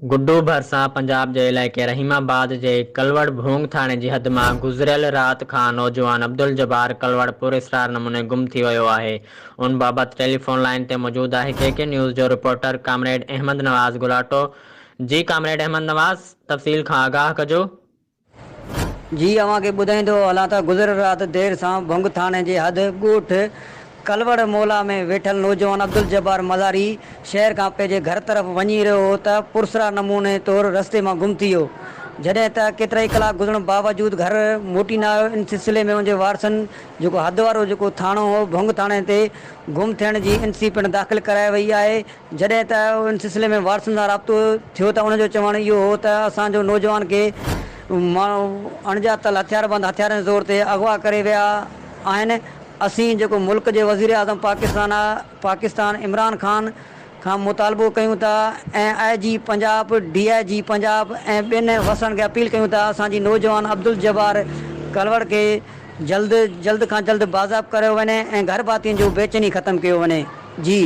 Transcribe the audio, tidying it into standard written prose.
گڊو ڀرسان پنجاب جي علائقي رحيم آباد جي ڪلوڙ ڀونگ ٿاڻي جي حد مان گذريل رات کان نوجوان عبدالجبار ڪلوڙ پراسرار نموني گم ٿي ويو آهي ان بابت ٽيليفون لائين تي موجود آهي ڪي ڪي نيوز جو رپورٽر ڪامريڊ احمد نواز گلاٽو جي ڪامريڊ احمد نواز تفصيل کان آگاهه ڪجو. جي اوهان کي ٻڌائيندو هلان ته گذريل رات دير سان ڀنگ ٿاڻي جي حد ڳوٺ ڪلوڙ مولا ۾ ويٺل نوجوان عبدالجبار مزاري شهر کان پنهنجي گهر طرف وڃي رهيو هو ته پرسرار نموني طور رستي مان گم ٿي ويو جڏهن ته ڪيترائي ڪلاڪ گذرڻ باوجود گهر موٽي نه آيو ان سلسلي ۾ ان جي وارثن جيڪو حد وارو جيڪو ٿاڻو هو ڀنگ ٿاڻي تي گم ٿيڻ جي ان سي پڻ داخل ڪرائي وئي آهي جڏهن ته ان سلسلي ۾ وارثن سان رابطو ٿيو ته انهن جو چوڻ اهو هو ته اسان جو نوجوان کي ماڻهو اڻڄاتل هٿياربند هٿيارن زور تي اغوا ڪري ويا آهن اسين جيڪو ملڪ جي وزيراعظم پاڪستان پاڪستان عمران خان کان مطالبو ڪيون ٿا ۽ I G Punjab D I G Punjab ۽ ٻين وسڻ کي اپيل ڪيون ٿا اسان جي نوجوان عبدالجبار ڪلوڙ کي جلد جلد کان جلد بازياب ڪريو وڃي ۽ گهر ڀاتين جو بيچيني ختم ڪيو وڃي جي.